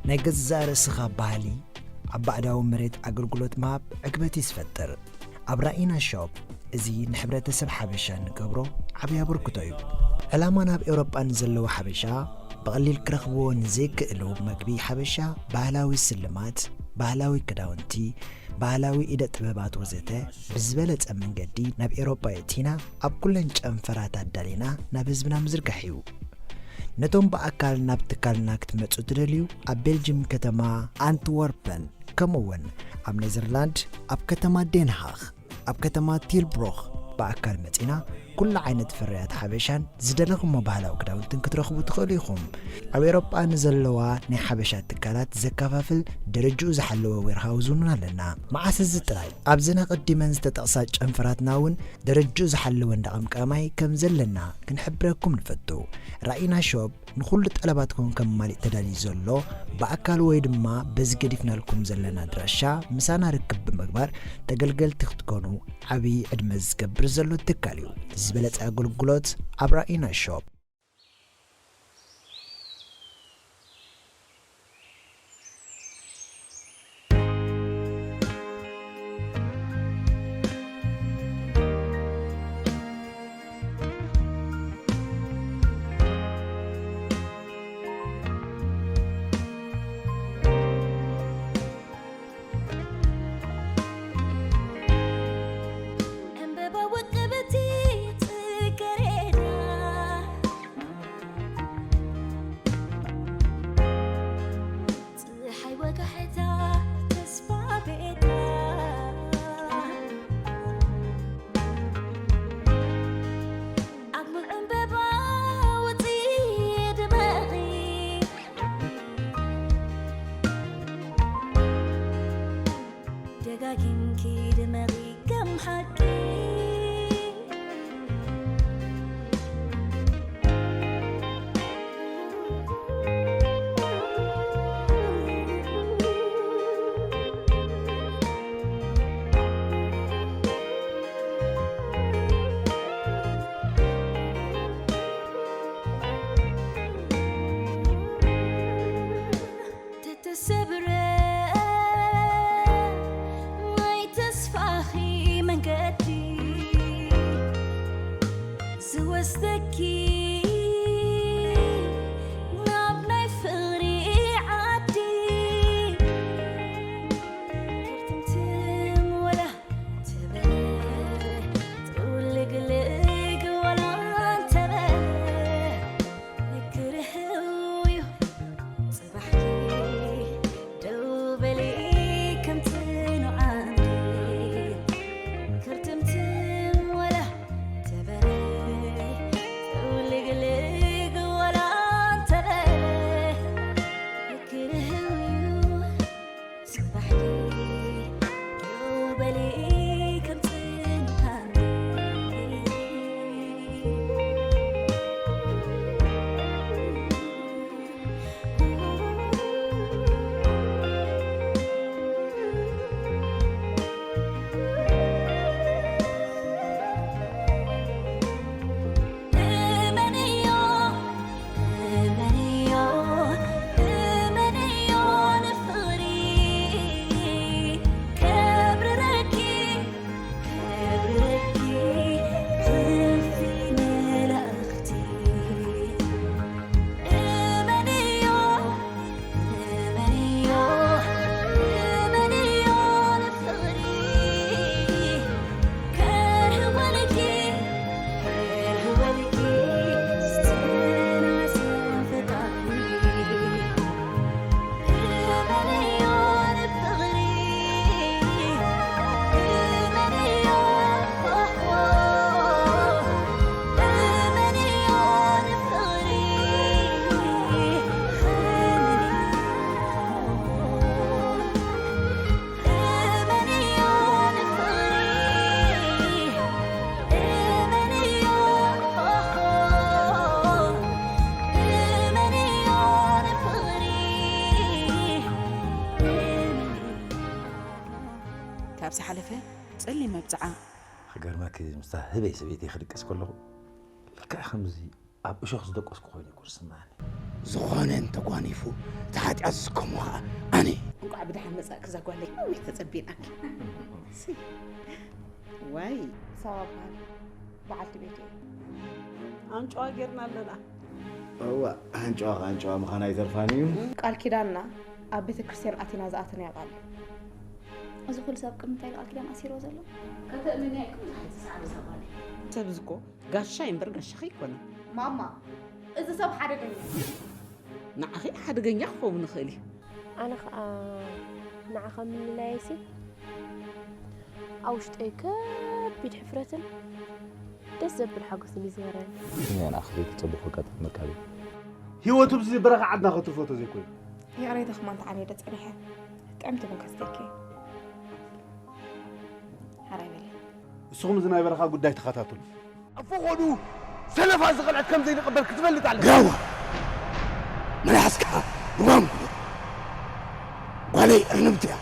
ናይ ገዛእ ርእስኻ ባህሊ ኣብ ባዕዳዊ መሬት ኣገልግሎት ምሃብ ዕግበት እዩ ዝፈጥር። ኣብ ራኢና ሾፕ እዚ ንሕብረተሰብ ሓበሻ እንገብሮ ዓብዪ ኣበርክቶ እዩ። ዕላማ ናብ ኤውሮጳ ንዘለዉ ሓበሻ ብቐሊል ክረኽብዎ ንዘይክእሉ መግቢ ሓበሻ፣ ባህላዊ ስልማት፣ ባህላዊ ክዳውንቲ፣ ባህላዊ ኢደ ጥበባት ወዘተ ብዝበለጸ መንገዲ ናብ ኤውሮጳ የእቲና ኣብ ኩለን ጨንፈራት ኣዳሊና ናብ ህዝብና ምዝርጋሕ እዩ። ነቶም ብኣካል ናብ ትካልና ክትመጹ ትደልዩ ኣብ ቤልጅም ከተማ ኣንትወርፐን ከምኡ እውን ኣብ ኔዘርላንድ ኣብ ከተማ ዴንሃኽ ኣብ ከተማ ቲልብሮኽ ብኣካል መጺና ኩሉ ዓይነት ፍርያት ሓበሻን ዝደለኹሞ ባህላዊ ክዳውንትን ክትረኽቡ ትኽእሉ ኢኹም። ኣብ ኤውሮጳ ንዘለዋ ናይ ሓበሻ ትካላት ዘከፋፍል ደረጅኡ ዝሓለወ ዌርሃውዝ እውን ኣለና። መዓስ እዚ ጥራይ ኣብዘን ኣቐዲመን ዝተጠቕሳ ጨንፈራትና እውን ደረጅኡ ዝሓለወ እንዳ ቀምቃማይ ከም ዘለና ክንሕብረኩም ንፈቱ። ራኢና ሾፕ ንኹሉ ጠለባትኩም ከማልእ ተዳልዩ ዘሎ ብኣካል ወይ ድማ በዚ ገዲፍናልኩም ዘለና ኣድራሻ ምሳና ርክብ ብምግባር ተገልገልቲ ክትኮኑ ዓብዪ ዕድመ ዝገብር ዘሎ ትካል እዩ። ዝበለጸ ኣገልግሎት ኣብ ራኢና ሾፕ። ዕምበባ ውቅብቲ ጽጌረዳ፣ ጸሓይ ወጋሕታ ተስፋ ቤታ፣ ኣብ ሙሉእ ዕምበባ ውጺ ድመቒ፣ ደጋጊምኪ ድመቒ ከም ሓቂ። ተተሰብረ ናይ ተስፋኺ መንገዲ ዝወስደኪ ናብ ናይ ፍቕሪ ዓዲ። ክርትምትም ወላ ተበለ፣ ጥውልግልግ ወላ ተበለ፣ ንግርህው እዩ። ጽባሕኪ ደው በሊ ከም ጽኑዓንቲ፣ ክርትምትም ወላ ተበለ፣ ጥውልግልግ ወላ ተበለ፣ ክርህው እዩ። ጽባሕኪ ደው በሊ ከም ጽንዓንቲ። እመንዮ፣ እመንዮ፣ እመንዮ ንፍቕሪ ከብርረኪ፣ ከብርረኪ፣ ክፍቲ መላእኽቲ። እመንዮ፣ እመንዮ፣ እመንዮ ንፍቕሪ ከርህወልኪ፣ ከርህወልኪ ዝተናሰፈ ጣዕሚ። እመንዮ ንፍቕሪ፣ እመንዮ፣ ኦሆ፣ እመንዮ ንፍቕሪ። ካብ ዝሓለፈ ጸሊም መብጽዓ። ክገርመኪ፣ ምስታ ህበይ ሰበይቲ ክድቅስ ከለኹ ልክዕ ከምዚ ኣብ እሾኽ ዝደቀስኩ ኮይኑ ይኮን ዝስምዓኒ። ዝኾነ እንተጓኒፉ፣ እቲ ሓጢኣት ዝስከሞ ኸዓ ኣነ እየ። እንቋዕ ብደሓን መጻእኪ እዛ ጓለይ፣ ነዊሕ ተጸቢናኪ። ሲ፣ ዋይ። ሳባ በዓል፣ በዓልቲ ቤት እየ። ኣንጭዋ ጌርና ኣለና። እዋ፣ ኣንጭዋ ከ ኣንጭዋ ምዃና ኣይተርፋን እዩ። ቃል ኪዳንና ኣብ ቤተ ክርስቲያን ኣቲና ዝኣተናዮ ቃል እዩ። እዚ ኩሉ ሰብ ቅድሚ እንታይ ቃል ኪዳን ኣሲርዎ ዘሎ? ከተእምንያ ኣይኮነን ዝሓይሲ ሰዓሪ እዛ ጓለይ። ሰብ እዚ እኮ ጋሻ እምበር ጋሻኺ ኣይኮነን። ማማ፣ እዚ ሰብ ሓደገኛ እዩ። ንዓኺ ሓደገኛ ክኸውን ይኽእል እዩ። ኣነ ኸኣ ንዓኻ ምልላየይሲ ኣብ ውሽጠይ ከቢድ ሕፍረትን ደስ ዘብል ሓጎስን እዩ ዝወረኒ። ንዓኺ ዘይተጸበኹ ኣጋጣሚ መቃቢ። ህይወቱ ብዚ በረኻ ዓድና ከትርፎ ተዘይኮይኑ። ይቕሬታ ከማን ተዓንየ ዶ ጸኒሐ? ጥዕምቲ ቡን ከስተይኪ። ሓራይ በሊ። ንስኹም እዚ ናይ በረኻ ጉዳይ ተኸታተሉ። ኣብ ፈቖዱ ሰለፋ ዝቐልዐት ከም ዘይንቕበል ክትፈልጥ ኣለካ። ግራዋ፣ መልሓስካ ልዋም ግበር። ጓለይ እርንብቲ እያ።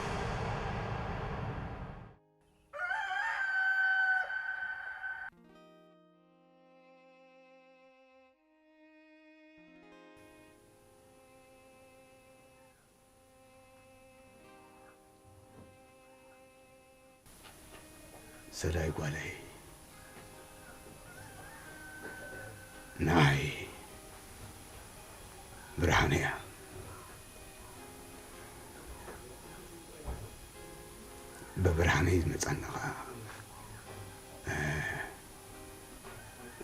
ሰዳይ ጓለይ፣ ንዓይ ብርሃነይ እያ። ብብርሃነይ ዝመጻኒ ኸኣ፣ እ፣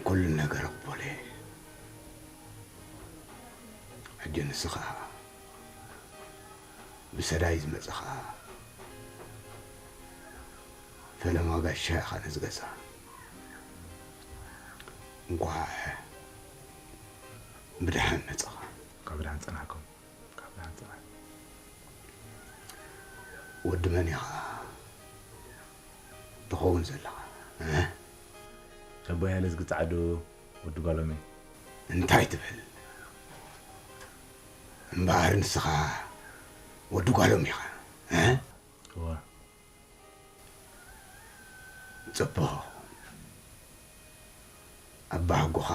ኩሉ ነገር ኣቕበሎ እየ። ሕጂ ንስኻ ብሰዳይ ዝመጸኻ ፈለማ ጋሻ ኢኻ ነዚ ገዛ። እንቋዕ ብደሓን መጻኻ። ካብ ብደሓን ጸናሕኩም። ካብ ብደሓን ጸናሕ። ወዲ መን ኢኻ ትኸውን ዘለኻ? እ? ኣቦይ ሃይለ ዝግጻዕ ዶ ወዲ ጓሎም እየ። እንታይ ትብል? እምበኣር ንስኻ ወዲ ጓሎም ኢኻ። እ? እወ። ጽቡቕ። ኣባሓጎኻ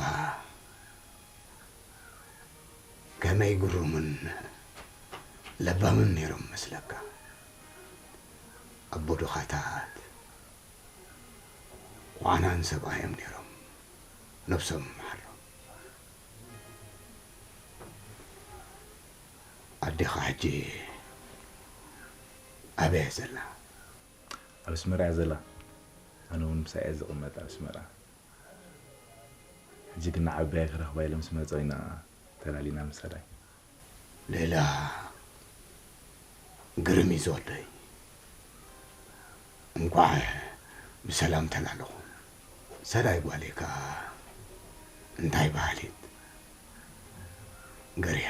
ከመይ ግሩምን ለባምን ነይሮም መስለካ? ኣቦ ድኻታት ዋዕናን ሰብኣዮም ነይሮም። ነብሶም ይምሓሮም። ኣዴኻ ሕጂ ኣበይ እያ ዘላ? ኣብ ኣስመራ እያ ዘላ። ኣነ እውን ምሳኣ እየ ዝቕመጥ ኣብ ኣስመራ። ሕጂ ግን ንዓባይ ክረኽባ ኢለ ምስ መጸ ኢና ተላሊና ምስ ሰዳይ። ሌላ ግርም እዩ ዝወደይ። እንቋዕ ብሰላም ተላለኹም። ሰዳይ ጓለይ ከኣ እንታይ በሃሊት ገርያ።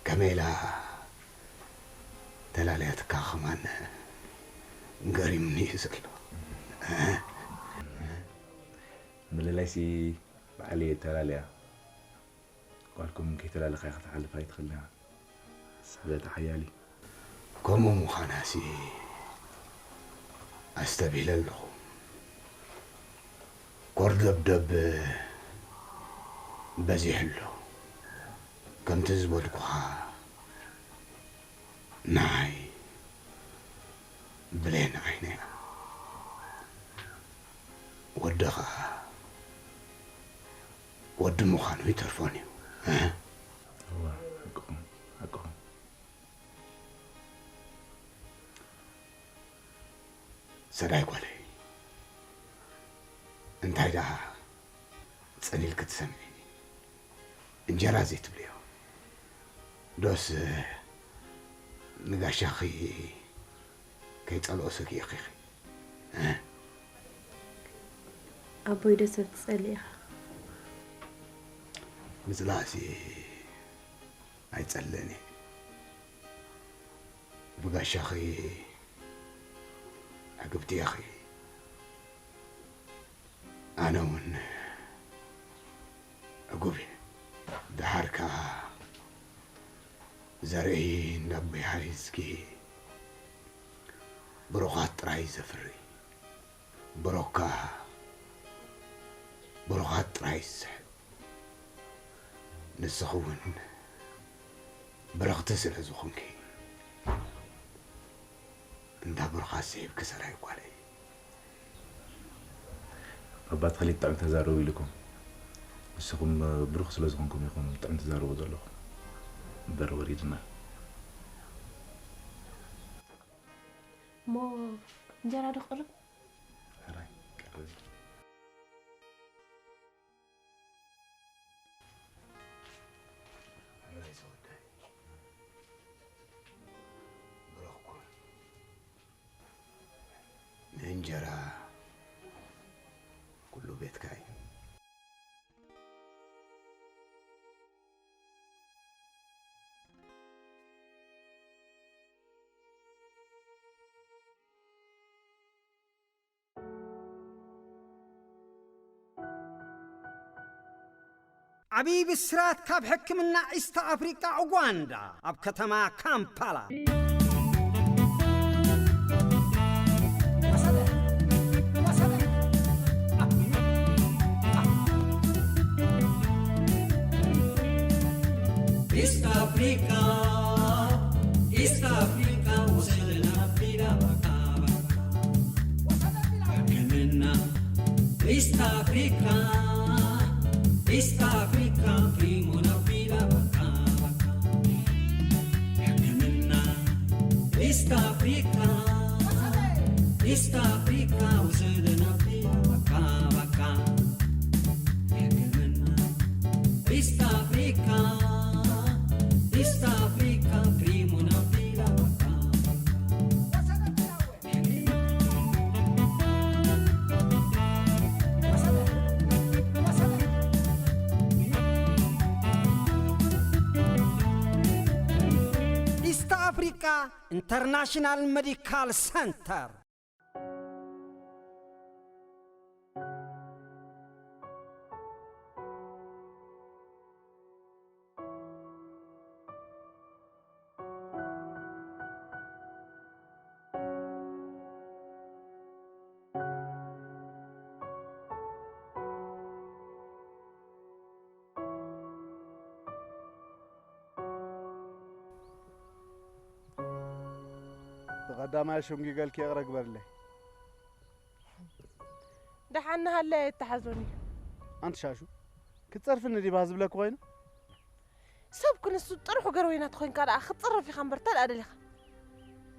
ከመይ ኢላ ተላለያትካ ከማን ገሪምኒ እዩ ዘሎ። ምልላይሲ ባዕለይ እየ ተላልያ። ጓልኩም ከይተላለኻ ክትሓልፍ ኣይትኽእልን ኢኻ። ስሕበታ ሓያል እዩ። ከምኡ ምዃናሲ ኣስተብሂለ ኣለኹ። ኮርደብደብ በዚሑ ኣሎ። ከምቲ ዝበልኩኻ ንዓይ ብሌን ዓይነይ እያ። ወዲ ኸኣ ወዲ ምዃኑ ይተርፎን እዩ። እ? እወ፣ ሓቅኹም፣ ሓቅኹም። ሰዳይ ጓለይ፣ እንታይ ደኣ ጸሊልኪ ትሰምዒ? እንጀራ ዘይትብልዮ? ዶስ ንጋሻኺ ከይጸልኦ ሰኪእኺ ኢኺ? እ? ኣቦይ ዶ ሰብ ትጸልእ ኢኻ? ምጽላእሲ ኣይጸልእን እየ። ብጋሻኺ ዕግብቲ ኢኺ። ኣነ እውን ዕጉብ እየ። ደሓር ከኣ ዘርኢ እንዳቦይ ሓሪስኪ ብሩኻት ጥራይ ዘፍሪ። ብሩኽ ከኣ ብሩኻት ጥራይ ዝስሕብ። ንስኺ እውን ብርኽቲ ስለ ዝኾንኪ፣ እንዳ ብሩኻት ስሒብኪ ሰራይ ጓለይ። ኣባ ተኽሊት ጥዑም ተዛረቡ ኢልኩም። ንስኹም ብሩኽ ስለ ዝኾንኩም ኢኹም ጥዑም ትዛረቡ ዘለኹም። እምበር ወሪድና። እሞ እንጀራ ዶ ክቕርብ? ሕራይ፣ ቀርብ። ሕራይ ዝወደይ፣ ብሩኽ ኩን። ንእንጀራ ኩሉ ቤትካ እዩ። ዓብዪ ብስራት ካብ ሕክምና ኢስት ኣፍሪቃ ኡጋንዳ ኣብ ከተማ ካምፓላ። ኢስት ኣፍሪቃ፣ ኢስት ኣፍሪቃ ወሰደና ቢላ ባካ ባካ። ሕክምና ኢስት ኣፍሪቃ፣ ኢስት ኣፍሪቃ ፕሪሞና ቢላ ባካ ባካ። ሕክምና ኢስት ኣፍሪቃ፣ ኢስት ኣፍሪቃ ወሰደና ቢላ ባካ ባካ። ሕክምና ኢስት ኣፍሪቃ፣ ኢስት ኣፍሪቃ ፕሪሞና ቢላ ባካ ባካ። ኢስት ኣፍሪቃ ኢንተርናሽናል ሜዲካል ሰንተር። ብቐዳማይ ሸምጊገልኪ ይቕረ ግበርለይ። ደሓን ናሃለይ ኣይተሓዞኒ። ኣንቲ ሻሹ፣ ክትጸርፍኒ ዲባ ዝብለኪ ኮይኑ? ሰብ ክንሱ ጥርሑ ገርወይና ተኾይንካ ደኣ ክትጽረፍ ኢኻ እምበር፣ እንታይ ደኣ ደሊኻ?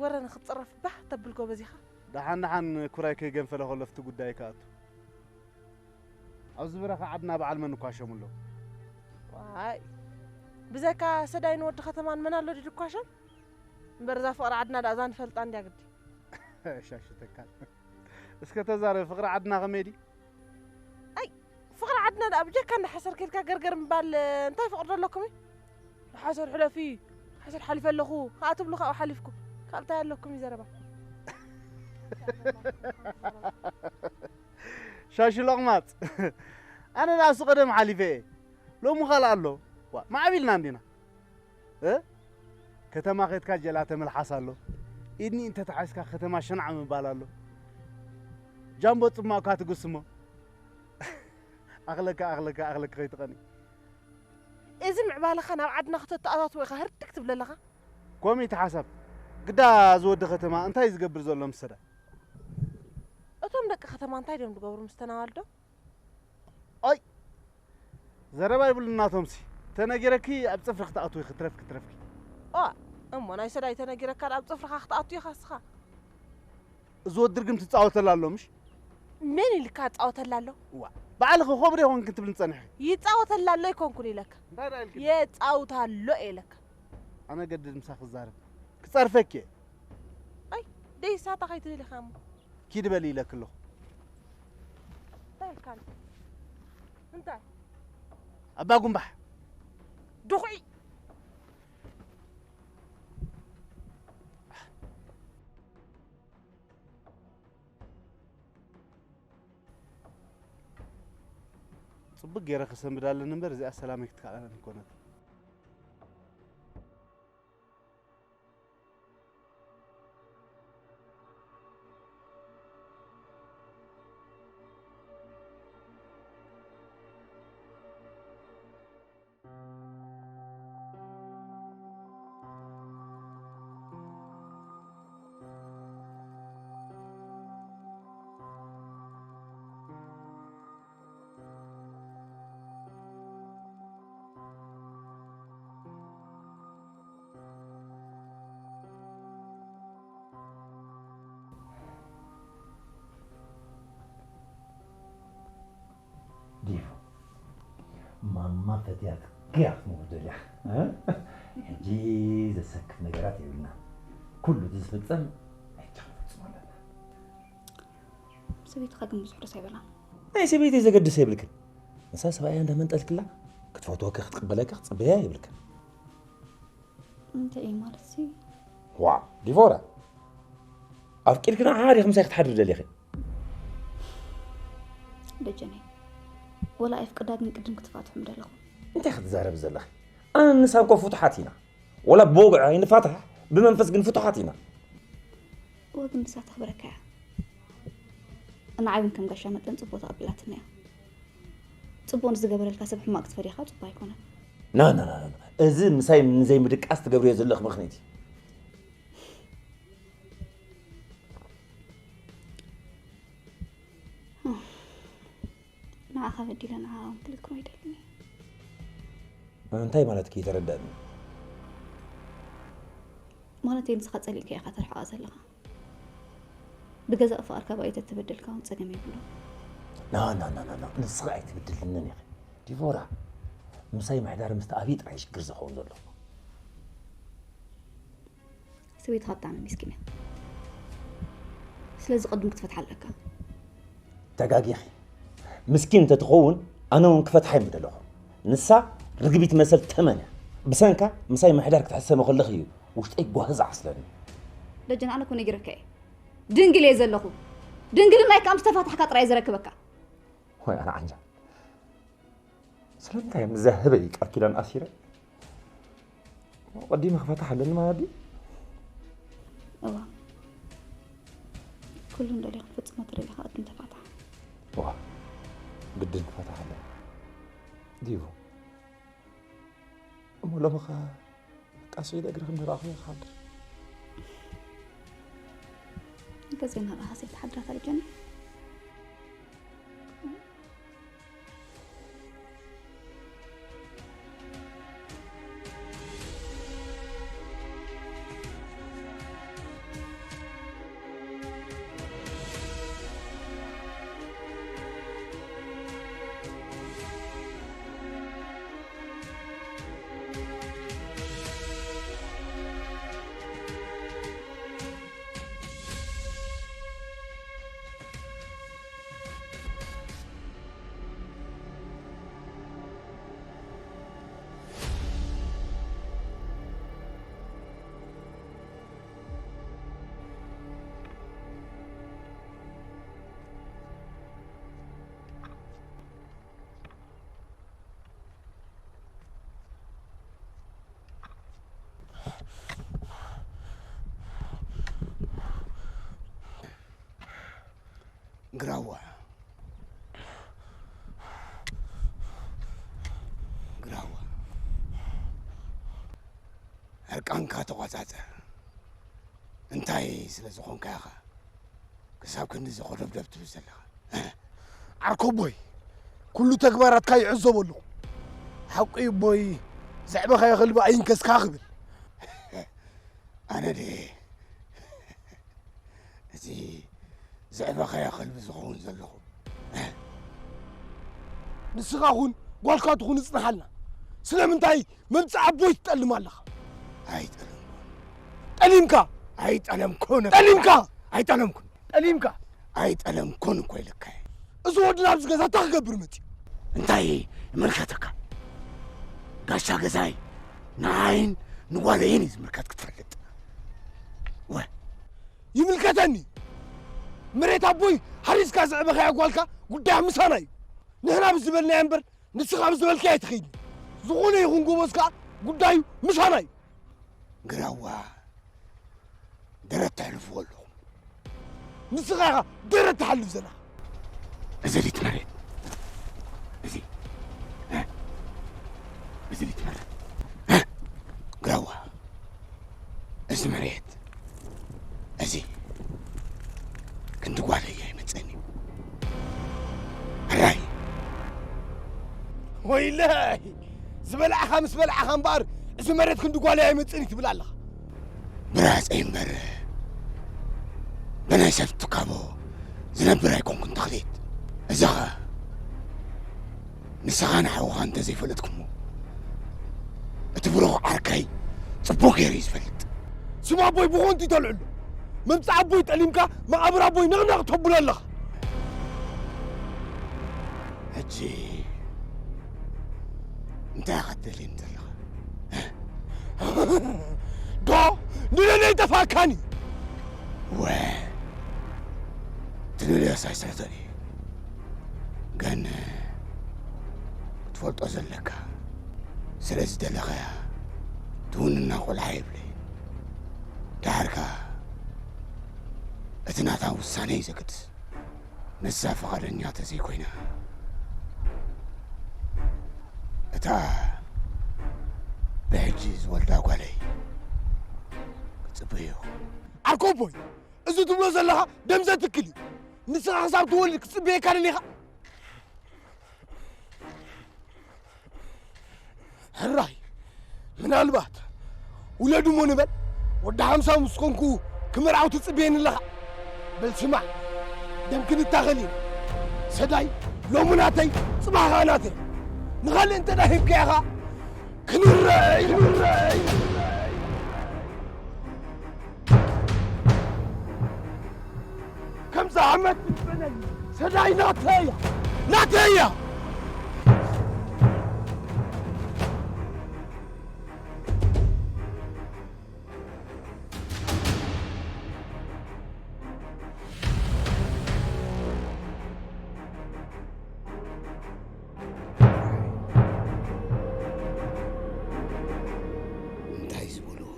ወረ ንክትጽረፍ ባህ ተብል ጎበዝ ኢኻ። ደሓን ደሓን ኩራይ ከይገንፈለ ከሎ ኣብቲ ጉዳይ ክኣቱ። ኣብዚ በረኻ ዓድና በዓል መን ይኳሸሙ ኣለዉ? ዋይ፣ ብዘይካ ሰዳይን ወዲ ከተማን መን ኣሎ ድዩ ዝኳሸም? እምበር እዛ ፍቕሪ ዓድና ደኣ እዛ ንፈልጣ እንድያ ግዲ። ሻሽተካል። እስከ ተዛረብ፣ ፍቕሪ ዓድና ከመይ ድዩ? ኣይ፣ ፍቕሪ ዓድና ደኣ ብጀካ እንዳሓሰር ከይድካ ገርገር ምባል፣ እንታይ ፍቕሪ ዶ ኣለኩም እዩ? ሓሰር ሕለፊ፣ ሓሰር ሓሊፈ ኣለኹ፣ ከኣ ትብሉ ካብኡ ሓሊፍኩም። ካልእ እንታይ ኣለኩም እዩ ዘረባ? ሻሽ ሎቕማጽ። ኣነ ደኣ እሱ ቀደም ሓሊፈ እየ። ሎሚ ካልእ ኣሎ። ዋ፣ ማዕቢልና እንዲና። እ? ከተማ ኸድካ ጀላተ ምልሓስ ኣሎ። ኢድኒ እንተተሓዝካ ከተማ ሸናዕ ምባል ኣሎ። ጃምቦ ጽማቕ እኳ ትጉስሞ። ኣኽለካ፣ ኣኽለካ፣ ኣኽለካ ከይትቐኒ። እዚ ምዕባለኻ ናብ ዓድና ክተተኣታትዎ ኢኻ ህርድግ ትብለለኻ? ኮሚተ ሓሳብ። ግዳ እዚ ወዲ ከተማ እንታይ እዩ ዝገብር ዘሎ ምስ ሰዳ? እቶም ደቂ ከተማ እንታይ ድዮም ዝገብሩ ምስ ተናዋልዶ? ኣይ! ዘረባ ይብሉ እናቶምሲ። ተነጊረኪ ኣብ ጽፍሪ ክትኣትዊ ክትረፍኪ ትረፍኪ። ኦ፣ እሞ ናይ ሰዳይ ተነጊረካ ኣብ ጽፍርኻ ክትኣቱ ኢኻ እስኻ። እዚ ወዲ ርግም ትጻወተላ ኣሎ ምሽ? መን ኢልካ ጻወተላ ኣሎ? ዋ፣ ባዕልኺ ኾብሪ ይኾንኪ ትብል ጸኒሕኪ። ይጻወተላ ኣሎ ኣይኮንኩን ኢለካ። እንታይ ደኣ ኢልኪ? የጻውታ ኣሎ ኢለካ። ኣነ ገድድ ምሳኺ ክዛረብ። ክጸርፈኪ እየ። ኣይ፣ ደይሳታ ከይትብል ኢኻ እሞ። ኪዲ በሊ ኢለኪ ኣለኹ። እንታይ ኢልካኒ? እንታይ? ኣባ ጉንባሕ። ድኹዒ። ጽቡቅ ገይረ ክሰንብዳ ኣለኒ እምበር እዚኣ ሰላመይ ክትከኣለኒ ኣይኮነትን። ዲቡ፣ ማማ ፈትያትኪ እያ ክትመውት ደልያ። እ? ሕጂ ዘሰክፍ ነገራት የብልና። ኩሉ እቲ ዝፍጸም ሕጂ ክንፍጽሞ ኣለና። ሰበይትኻ ግን ብዙሕ ደስ ኣይበላን። ናይ ሰበይተይ ዘገድስ የብልክን። ንሳ ሰብኣያ እንዳመንጠልክላ ክትፈትወኪ ክትቅበለኪ ክትጽበያ የብልክን። እንታይ እዩ ማለት ሲ? ዋ፣ ዲቮራ፣ ኣፍቂርኪ ንዓኣ ዲኺ ምሳይ ክትሓድሪ ደሊኺ? ደጀነይ፣ ወላ ኣይፍቅዳ ግን ቅድም ክትፋትሑ ምደለኹ። እንታይ ክትዛረቢ ዘለኺ? ኣነ ንሳ እኮ ፍቱሓት ኢና። ወላ ብወግዒ ኣይንፋታሕ፣ ብመንፈስ ግን ፍቱሓት ኢና። እወ ግን ንሳ ተኽብረካ እያ። ንዓይ እውን ከም ጋሻ መጠን ጽቡቕ ተቐቢላትና እያ። ጽቡቕ ንዝገበረልካ ሰብ ሕማቕ ክትፈድዮ ከዓ ጽቡቕ ኣይኮነን። ና፣ ና፣ ና፣ ና፣ ና። እዚ ምሳይ ንዘይምድቃስ ትገብርዮ ዘለኺ ምኽንያት እዩ። ንዓኻ በዲለ ንዓኣ እውን ክልክኖ ኣይደልን እየ። እንታይ ማለትኪ? ኣይተረዳእን። ማለተይ ንስኻ ጸሊእካ ኢኻ ተርሕቓ ዘለኻ። ብገዛእ ፍቓድካ ባእዩ ተተበደልካ እውን ጸገም የብሉን። ና፣ ና፣ ና፣ ና፣ ና። ንስኺ ኣይትብድልንን ኢኺ። ዲቮራ፣ ምሳይ ምሕዳር ምስቲ ኣብይ ጥራይ ሽግር ዝኸውን ዘሎ። ሰበይትኻ ብጣዕሚ ምስኪን እያ። ስለዚ ቅድም ክትፈትሓ ኣለካ። ተጋጊኺ። ምስኪን እንተትኸውን ኣነ እውን ክፈትሓ እየ ምደለኹ። ንሳ ርግቢት መሰል ተመን እያ። ብሰንካ ምሳይ ምሕዳር ክትሕሰሚ ከለኺ እዩ ውሽጠይ ጓሂ ዝዓስለኒ። ደጀን፣ ኣነ እኮ ነጊረካ እየ። ድንግል እየ ዘለኹ። ድንግልናይ ከዓ ምስ ተፋታሕካ ጥራይ እዩ ዘረክበካ። ወይ ኣነ ዓንጃል። ስለምንታይ ምስ ዘህበይ ቃል ኪዳን ኣሲረ? ቀዲመ ክፈታሕ ኣለኒ ማለት ድዩ? እዋ። ኩሉ እንደልዮ ክትፍጽሞ ተደሊኻ ቅድም ተፋታሕ። እዋ። ግድን ክፈታሕ ኣለኒ። ዲቡ። እሞ ሎሚ ኸ በቃ ስዒደ እግሪ ከም ዝረኣኹ እየ ክሓድር። ገዜ እናረኣኻ ዘይትሓድር ኣታ ደጀነ። ግራዋ። ግራዋ። ዕርቃንካ ተቖጻጸር። እንታይ ስለ ዝኾንካ ኢኻ ክሳብ ክንዲ ዘኾደብደብ ትብል ዘለኻ? ዓርኮቦይ፣ ኩሉ ተግባራትካ ይዕዘቦ ኣለኹ። ሓቁ እዩ እቦይ፣ ዘዕበኻዮ ከልቢ ኣይንከስካ ክብል። ኣነ ድየ እቲ ዘዕበኻዮ ከልቢ ዝኸውን ዘለኹ? ንስኻ ኹን ጓልካ ትኹን እጽንሓልና። ስለምንታይ መምጽእ ኣቦይ ትጠልም ኣለኻ? ኣይጠለምኩን። ጠሊምካ! ኣይጠለምኩን። ጠሊምካ! ኣይጠለምኩን። ጠሊምካ! ኣይጠለምኩን እኮ ኢልካ እየ። እዚ ወዲ ናብዚ ገዛ እንታይ ክገብር መጺኡ? እንታይ ይምልከተካ? ጋሻ ገዛይ ንዓይን ንጓለይን እዩ ዝምልከት ክትፈልጥ። ወ ይምልከተኒ። መሬት ኣቦይ ሓሪስካ ዘዕበኻያ ጓልካ ጉዳያ ምሳና እዩ። ንሕና ምስ ዝበልናዮ እምበር ንስኻ ምስ ዝበልካዮ ኣይትኸይድን። ዝኾነ ይኹን ጎበዝ ከኣ ጉዳዩ ምሳና እዩ። ግራዋ ደረት ተሕልፍዎ ኣለኹም። ንስኻ ኢኻ ደረት ትሓልፍ ዘለኻ። እዚ ሊት መሬት እዚ፣ እ? እዚ ሊት መሬት፣ እ? ግራዋ፣ እዚ መሬት እዚ ክንዲ ጓለይ ኣይመጸን እዩ። ሕራይ። ወይለይ! ዝበላዕኻ ምስ በላዕኻ እምበኣር፣ እዚ መሬት ክንዲ ጓለይ ኣይመጽእን እዩ ትብል ኣለኻ። ብራጸይ እምበር፣ ብናይ ሰብ ትካቦ ዝነብር ኣይኮንኩን ተኽሊት። እዚኸ ንስኻ ንሓውኻ እንተዘይፈለጥኩሞ፣ እቲ ብሩኽ ዓርካይ ጽቡቕ ገይሩ እዩ ዝፈልጥ። ስም ኣቦይ ብኾንቱ ተልዕሎ። መምጽእ ኣቦይ ጠሊምካ መቓብር ኣቦይ ነቕነቕ ተብሎ ኣለኻ። ሕጂ እንታይ ኢኻ ትደልየኒ ዘለኻ? ዶ ንለለይ ጠፋእካኒ? ወ ትደልዮ ሳይሳይተኒ። ግን ክትፈልጦ ዘለካ፣ ስለ ዝደለኻያ ትውንና ቆልዓ የብለይን። ደሓርካ እቲ ናታ ውሳነ እዩ ዘገድስ። ንሳ ፍቓደኛ ተዘይኮይና፣ እታ ብሕጂ ዝወልዳ ጓለይ ክጽበዮ። ዓርኮቦይ፣ እዚ ትብሎ ዘለኻ ደምዘ ትክል እዩ። ንስኻ ክሳብ ትወልድ ክጽበየካ ደሊኻ? ሕራይ፣ ምናልባት ውለዱ እሞ ንበል። ወዲ ሓምሳ ምስ ኮንኩ ክምርዓው ትጽበየኒ ኣለኻ? በል ስማዕ፣ ደም ክንታኸል ኢና። ሰዳይ ሎሚ ናተይ፣ ጽባሕ ኸኣ ናተይ። ንኻልእ እንተ ደኣ ሂብካያ ኸኣ ክንረኣይ፣ ክንረኣይ። ከምዛ ዓመት ትበለኒ፣ ሰዳይ ናተይ እያ፣ ናተይ እያ። እንታይ ዝበልዎ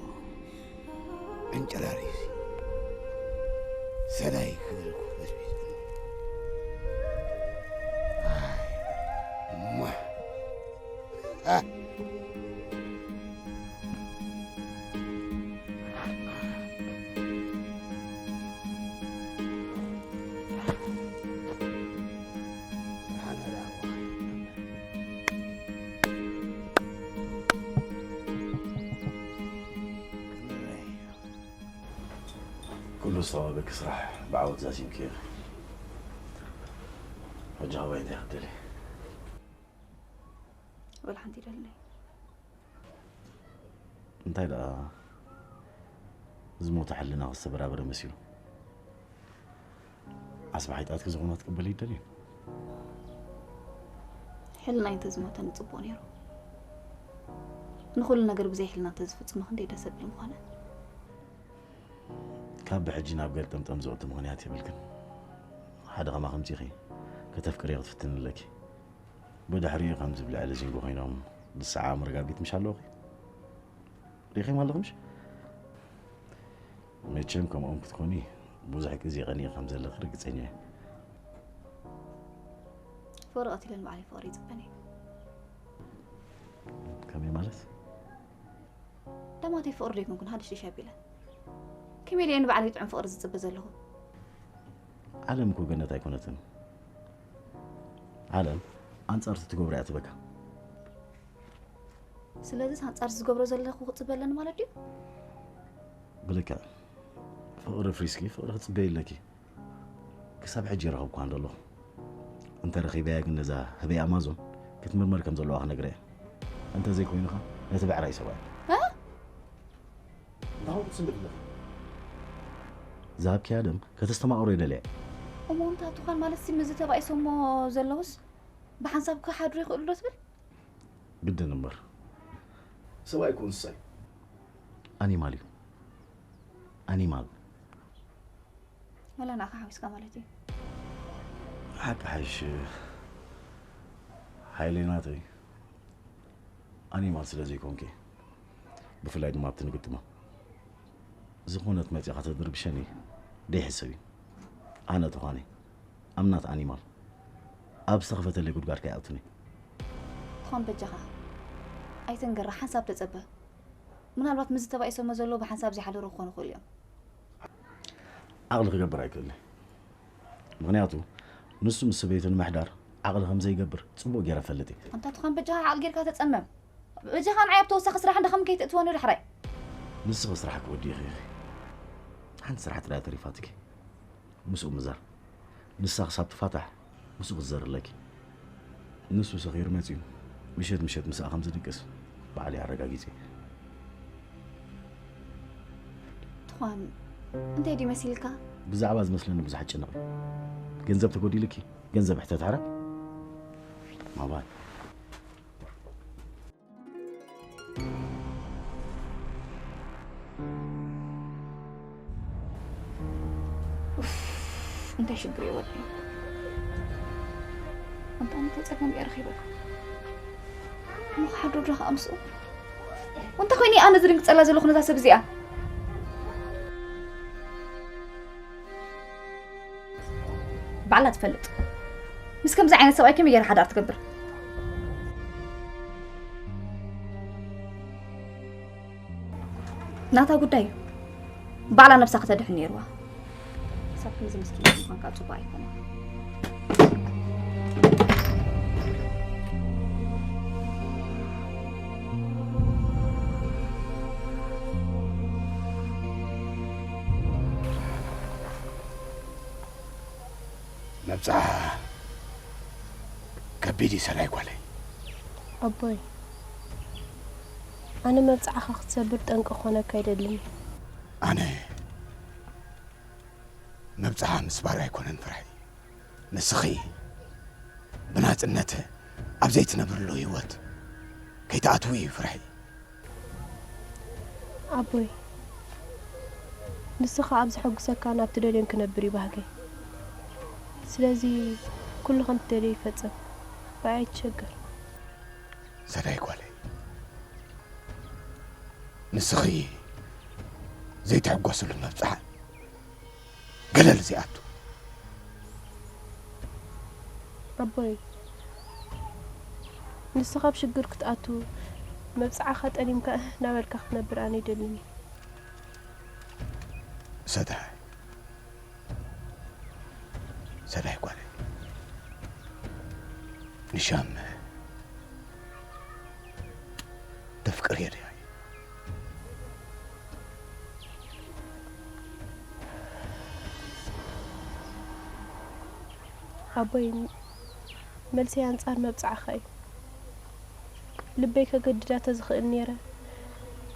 ዕንጭራሪስ ሰዳይ ክብል እኮ በስቢስኒ። ኣይ፣ እማ። ኩሉ ዝተዋበኪ ስራሕ ብዓወት ዛዚምክዮ ኢኺ። ሕጂ ካባይ እንታይ ክትደልዪ? ወላ ሓንቲ ኣይደልን። እንታይ ደኣ ዝሞተ ሕልናኺ ዝተበራበረ መሲሉ? ዓስቢ ሓይጣትኪ ዝኾና ክትቅበሊ ይደልዩ። ሕልናይ እንተዝሞተ ንጽቡቕ ነይሩ። ንኹሉ ነገር ብዘይ ሕልና እንተዝፍጽሞ ክንደይ ደስ ዘብል ምኾነ። ካብ ብሕጂ ናብ ገርጠምጠም ዘእቱ ምኽንያት የብልክን። ሓደ ከማኺ ኣምጺኺ ከተፍቅርዮ ክትፍትኒ ኣለኪ። ብድሕሪኡ ከም ዝብልዐ ለዚንጎ ኮይኖም ዝሰዓሙ ረጋጊት ምሽ ኣለውኺ። ሪኢኺም ኣለኹ ምሽ? መቸም ከምኦም ክትኮኒ ብዙሕ ግዜ ቀኒኤ ከም ዘለኺ ርግጸኛ እየ። ፍቕሪ ቀቲለ ንባዕለይ ፍቕሪ ይጽበን እየ። ከመይ ማለት? ደማተይ ፍቕሪ ዶ ኣይኮንኩን ሃድሽድሽ ኣቢለ? ከመይ ኢለ እየ ንባዕለይ ጥዑም ፍቕሪ ዝጽበ ዘለኹ? ዓለም እኮ ገነት ኣይኮነትን። ዓለም ኣንጻር እቲ ትገብሮ እያ ትበካ። ስለዚስ ኣንጻር ዝገብሮ ዘለኹ ክጽበ ኣለኒ ማለት ድዩ? ብልክዕ ፍቕሪ ፍሪስኪ ፍቕሪ ክትጽበይ ኣለኪ። ክሳብ ሕጂ ይረኸብኳ እንዶ ኣለኹ። እንተ ረኺበያ ግን ነዛ ህበይ ኣማዞን ክትምርመር ከም ዘለዋ ክነግራ እየ። እንተ ዘይኮይኑ ኸኣ ነቲ ብዕራይ ሰብኣይ። እ? እንታይ ትስምዕ ኣለኺ? ዝሃብክያ ደም ከተስተማቕሮ ይደልየ። እሞ እንታይ ትዃን ማለት ሲ፣ ምስዚ ተባኢሶሞ ዘለዉስ ብሓንሳብ ክሓድሩ ይኽእሉ ዶ ትብል? ግድን እምበር። ሰብኣይ እኮ እንስሳ እዩ። ኣኒማል እዩ። ኣኒማል። ወላ ንዓኻ ሓዊስካ ማለት እዩ። ሓቂ ሓይሽ ሓይለይ ናተይ። ኣኒማል ስለ ዘይኮንኪ፣ ብፍላይ ድማ ኣብቲ ንግጥሞ። ዝኾነት መጺኻ ተድርብሸኒ ደይሕሰብ እዩ። ኣነ ተዃነ፣ I'm not animal። ኣብ ዝተኸፈተለይ ጉድጓድ ከይኣቱኒ። ትኾን በጃኻ። ኣይተንገራ፣ ሓንሳብ ተጸበ። ምናልባት ምስዚ ተባኢሶሞ ዘለዉ ብሓንሳብ ዘይሓደሩ ክኾኑ ይኽእሉ እዮም። ዓቕሊ ክገብር ኣይክእልን። ምኽንያቱ፣ ንሱ ምስ ሰበይቱ ንምሕዳር ዓቕሊ ከም ዘይገብር ጽቡቕ ገይረ እፈልጥ እየ። ኣንታ ትዃን በጃኻ ዓቕሊ ጌርካ ተጸመም። በጃኻ ንዓይ ኣብ ተወሳኺ ስራሕ እንዳኸም ከይተእትወኒ ዳሕራይ። ንስኺ ስራሕ ክወዲ ኢኺ ኢኺ። ሓንቲ ስራሕ ጥራይ ተሪፋትኪ። ምስኡ ምዛር። ንሳ ክሳብ ትፋታሕ ምስኡ ክትዘር ኣለኪ። ንሱ ሰኺሩ መጺኡ። ምሸት ምሸት ምስኣ ከም ዝድቅስ ባዕለይ ኣረጋጊጸ። ትኳን እንታይ ድዩ መሲልካ? ብዛዕባ ዝመስለኒ ብዙሕ ጭንቕ። ገንዘብ ተጎዲልኪ፣ ገንዘብ ሕተት። ዓረብ ማባል። እንታይ ሽግር እዩ ወዲ? ኣንታ እንታይ ጸገም እየ ረኺበ? እሞ ክሓድሩ ዶ ከዓ ምስኡ? እንተ ኮይኑ ኣነ ዝድንግጸላ ዘለኹ ነዛ ሰብ እዚኣ። ባዕላ ትፈልጥ። ምስ ከምዚ ዓይነት ሰብኣይ ከመይ ገይራ ሓዳር ትገብር? ናታ ጉዳይ እዩ። ባዕላ ነብሳ ከተድሕን ነይርዋ። ክሳብ ክንዚ ምስኪን ምዃንካ ጽቡቕ ኣይኮነን። መብጽዓ ከቢድ እዩ ሰናይ ጓለይ። ኣቦይ፣ ኣነ መብጽዓኻ ክትሰብር ጠንቂ ክኾነካ ኣይደልን። ኣነ መብጽዓ ምስባር ኣይኮነን ፍርሒ። ንስኺ ብናጽነት ኣብ ዘይትነብርሉ ህይወት ከይትኣትዊ እዩ ፍርሒ። ኣቦይ፣ ንስኻ ኣብ ዘሐጉሰካን ኣብ ትደልዮን ክነብር እዩ ባህገይ። ስለዚ ኩሉ ከም ትደልዮ ይፈጸም። ብኣይ ኣይትሸገር። ሰዳይ ጓለይ፣ ንስኺ ዘይትሕጎስሉ መብጽዓ ገለል ዘይኣቱ። ኣቦይ፣ ንስኻ ኣብ ሽግር ክትኣቱ መብጽዓኻ ጠሊምካ እህ እናበልካ ክትነብር ኣነ ይደልን። ሰዳይ፣ ሰዳይ ጓለይ፣ ንሻም ተፍቅር የድያ። ኣቦይ፣ መልሰይ ኣንጻር መብጽዓኻ እዩ። ልበይ ከገድዳ ተዝኽእል ነይረ፣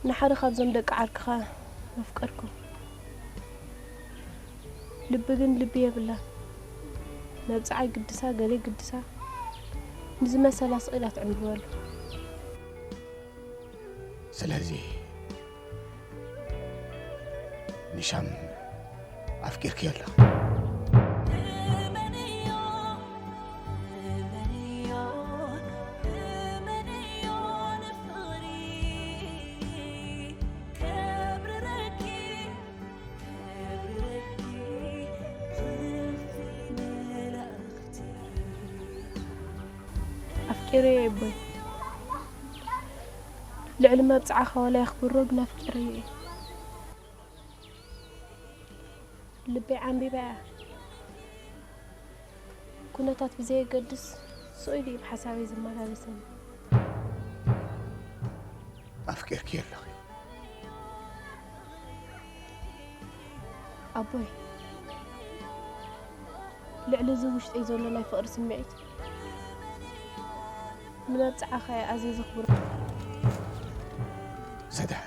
ንሓደ ካብዞም ደቂ ዓርክኻ መፍቀርኩ። ልቢ ግን ልቢ የብላ። መብጽዓ ግድሳ፣ ገለ ግድሳ፣ ንዝመሰላ ስቕ ኢላ ትዕንብበሉ። ስለዚ ንሻም ኣፍቂርኪ ኣለኺ። ኣፍቂረዮ እየ ኣቦይ። ልዕሊ መብጽዓኻ ዋላ የኽብሮ ግን ኣፍቂረዮ እየ። ልበይ ዓንቢባ እያ። ኩነታት ብዘየገድስ ስቕ ኢሉ እዩ ብሓሳበይ ዝመላለሰኒ። ኣፍቂርኪ ኣለኺ። ኣቦይ፣ ልዕሊ እዚ ውሽጠይ ዘሎ ናይ ፍቕሪ ስምዒት ንመብጽዓኻ እየ ኣዝየ ዘኽብሮ። ሰድሓ፣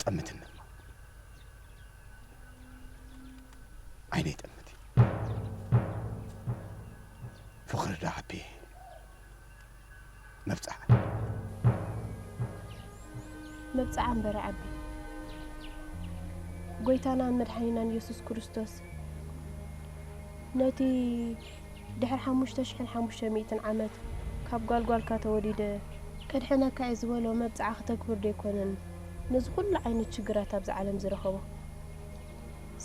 ጠምትኒ እሞ ዓይነይ ጠምቲ። ፍቕሪ ዶ ዓቢ መብጽዓ? መብጽዓ እምበር ዓቢ። ጎይታናን መድሓኒናን የሱስ ክርስቶስ ነቲ ድሕሪ ሓሙሽተ ሽሕን ሓሙሽተ ሚእትን ዓመት ካብ ጓል ጓልካ ተወሊደ ከድሕነካ እየ ዝበሎ መብጽዓ ክተግብር ዶ ኣይኮነን ነዚ ኩሉ ዓይነት ሽግራት ኣብዚ ዓለም ዝረኸቦ?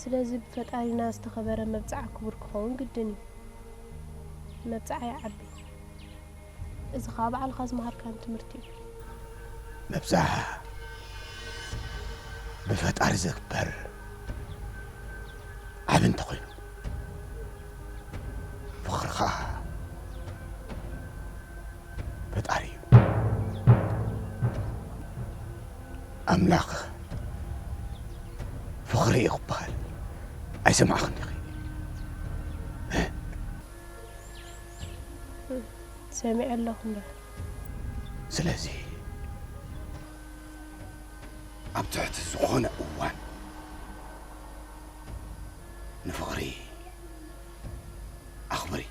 ስለዚ ብፈጣሪና ዝተኸበረ መብጽዓ ክቡር ክኸውን ግድን እዩ። መብጽዓ ይዓቢ። እዚ ኸኣ ባዕልኻ ዝመሃርካን ትምህርቲ እዩ። መብጽዓ ብፈጣሪ ዝግበር ዓቢ እንተኾይኑ፣ ፍቕሪ ኸኣ ፈጣሪ እዩ። ኣምላኽ ፍቕሪ እዩ ክበሃል ኣይሰማዕኽን ዲኺ? ሰሚዐ ኣለኹ እምበር። ስለዚ ኣብ ትሕቲ ዝኾነ እዋን ንፍቕሪ ኣኽብሪ።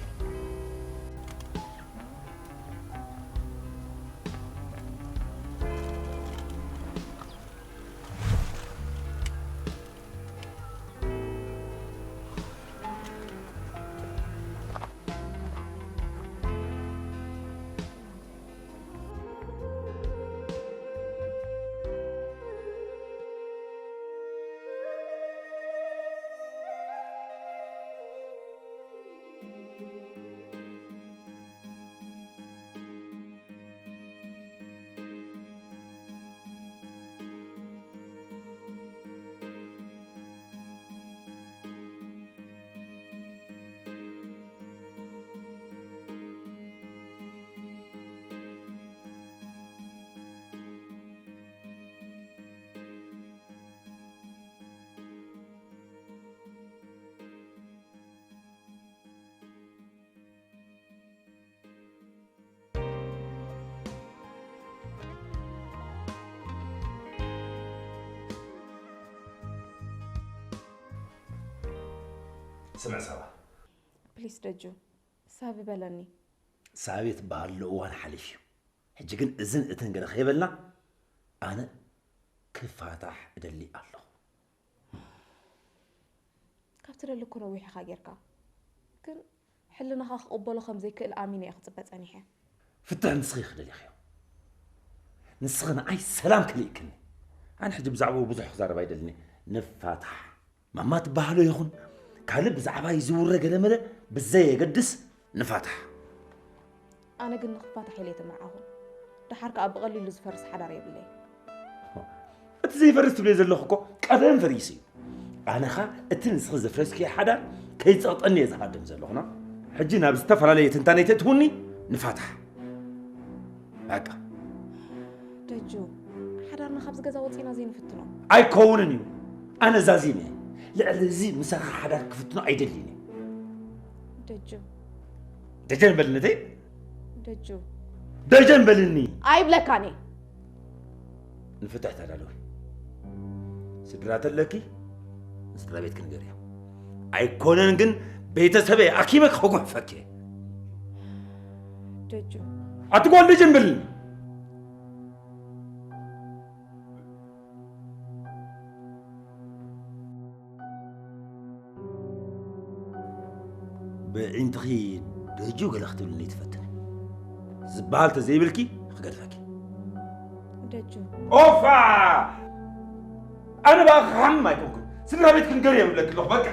ስምዕ ሳባ፣ ፕሊስ ደጁ ሳቢ በለኒ። ሳቢ ትበሃለሉ እዋን ሓሊፍ እዩ። ሕጂ ግን እዝን እትን ገለ ከይበልና ኣነ ክፋታሕ እደሊ ኣለኹ። ካብ ትደሊ እኮ ነዊሕ ኢኻ ጌርካ፣ ግን ሕልናኻ ክቕበሎ ከም ዘይክእል ኣሚነ እየ ክጽበ ጸኒሐ። ፍትሕ ንስኺ ክደሊኽዮ። ንስኺ ንዓይ ሰላም ክልእክኒ። ኣነ ሕጂ ብዛዕባኡ ብዙሕ ክዛረብ ኣይደልን እየ። ንፋታሕ። ማማ ትበሃሎ ይኹን ካልእ ብዛዕባይ ዝውረ ገለመለ ብዘየገድስ ንፋታሕ። ኣነ ግን ንኽፋታሕ ኢለ ኣይተመርዓኹን። ደሓር ከኣ ብቐሊሉ ዝፈርስ ሓዳር የብለይ። እቲ ዘይፈርስ ትብለይ ዘለኹ እኮ ቀደም ፈሪሱ እዩ። ኣነኻ እቲ ንስኺ ዘፍረስክዮ ሓዳር ከይጸቕጠኒ እየ ዝሃድም ዘለኹና። ሕጂ ናብ ዝተፈላለየ ትንታነ ተእትውኒ ንፋታሕ። በቃ። ደጁ፣ ሓዳርና ካብዚ ገዛ ወጺና ዘይንፍትኖ። ኣይከውንን እዩ። ኣነ ዛዚመ ልዕሊ እዚ ምሳኻ ሓዳር ክፍትኖ ኣይደልይን እየ። ደጁ። ደጀን በልኒ ተይ። ደጁ። ደጀን በልኒ። ኣይብለካን እየ። ንፍትሕ ተዳለዊ። ስድራ ተለኪ ንስድራ ቤት ክንገርያ። ኣይኮነን ግን ቤተሰበይ ኣኪበ ከጉሕፈኪ። ደጁ። ኣትጓል ደጀን በልኒ። ብዒንትኺ ደጁ ገለ ክትብልኒ ትፈትኒ ዝበሃል ተዘይብልኪ ክገድፈኪ። ደጁ። ኦፋ! ኣነ ብኣኻ ክሓምም ኣይኮንኩን። ስድራ ቤት ክንገር እየ ምብለኪ ኣለኹ በቃ።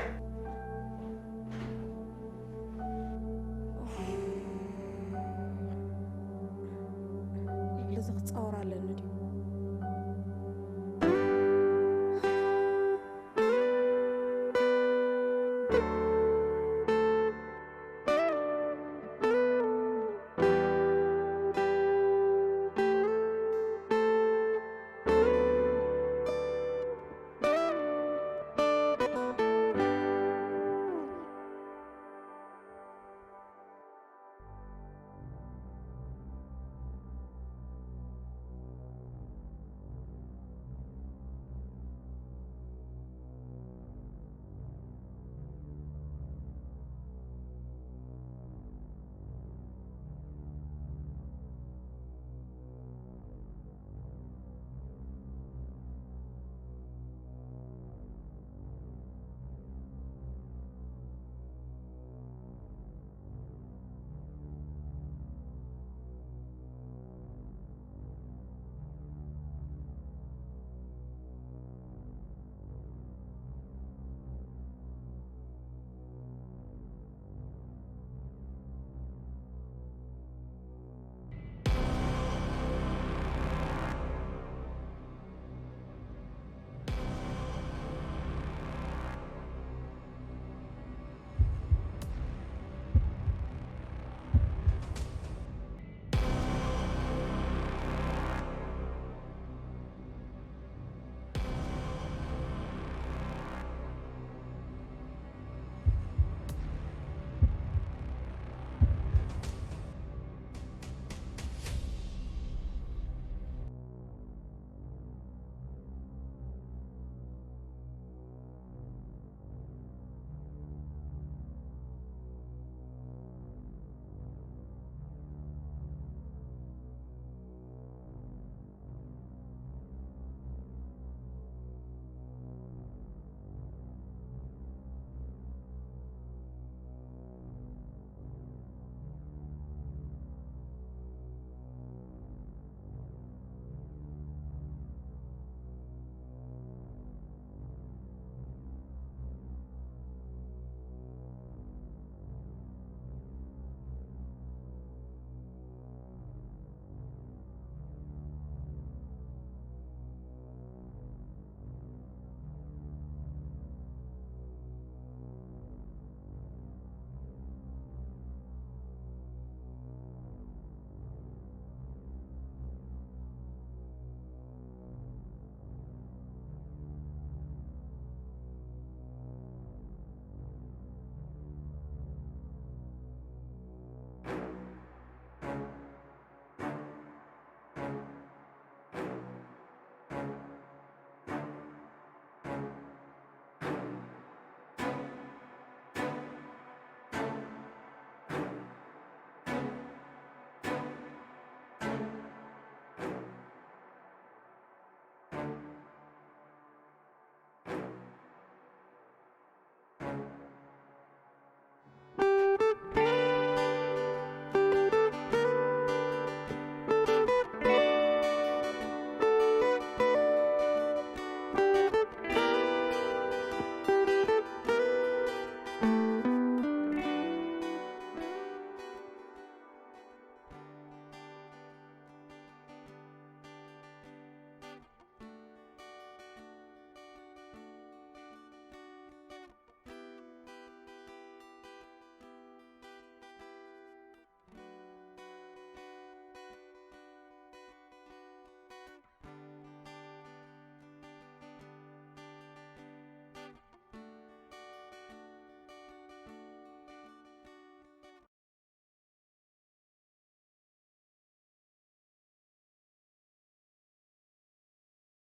ልዕሊ እዚ ክጻወር ኣለኒ ድዩ?